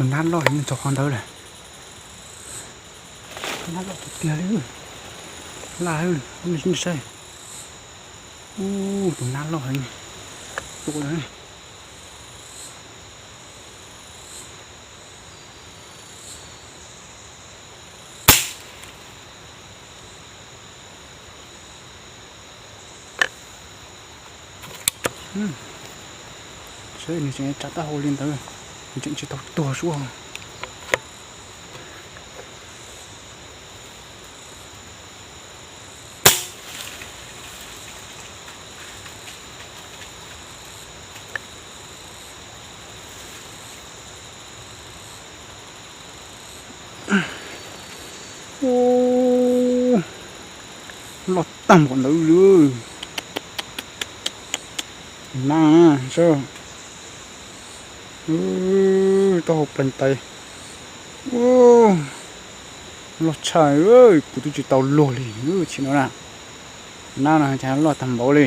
Tus nab loj heev txog qhov ntawd lawm. Nab loj tiag tiag li. Laj, nej saib. Ub, tus nab loj heev. Tua na. Saib nws tseem tsa taub hau li ntawd, nws tseem tsis tau tuag suab. Ub, loj tag npaum ntawd li. Nab, saib, taub hau pleev tais. Ub, loj tshaj, kuv twb tsis tau luag li. Chim no na, nab no cas loj tag npaum li.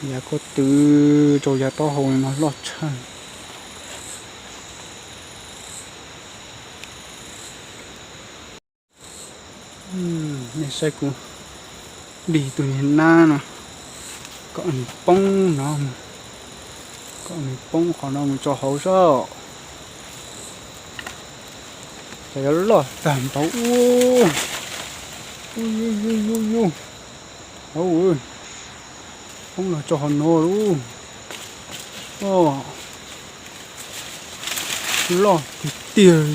Yav ko tw rau yav taub hau no loj tshaj. Nej saib kuv dig tus niag nab no, kom nws poob no, kom nws poob qhov no mus tso hauv saib. Cas yuav loj tag npaum ub. Ub, ub, ub, ub, ub. Hauv, poob los tso hauv no lauj. Loj tiag tiag.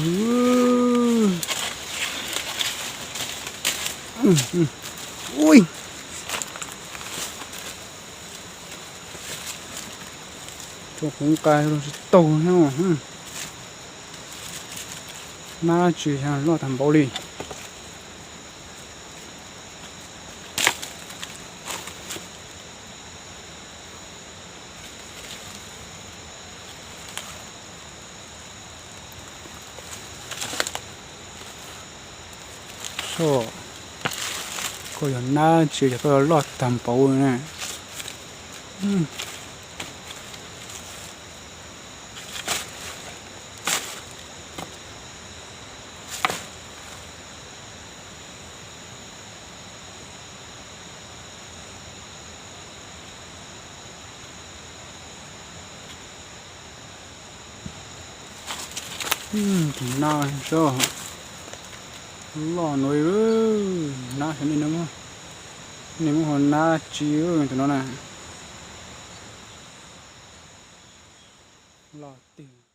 Ui, tso kuv nqa tsis taus thiab. Nab tsis loj tag npaum li. Soj, koj yog nab tsis yog koj loj tag npaum na. Tus nab saib, loj no, nab saib, nej muab hu nab tsi tus no na. Loj tiag.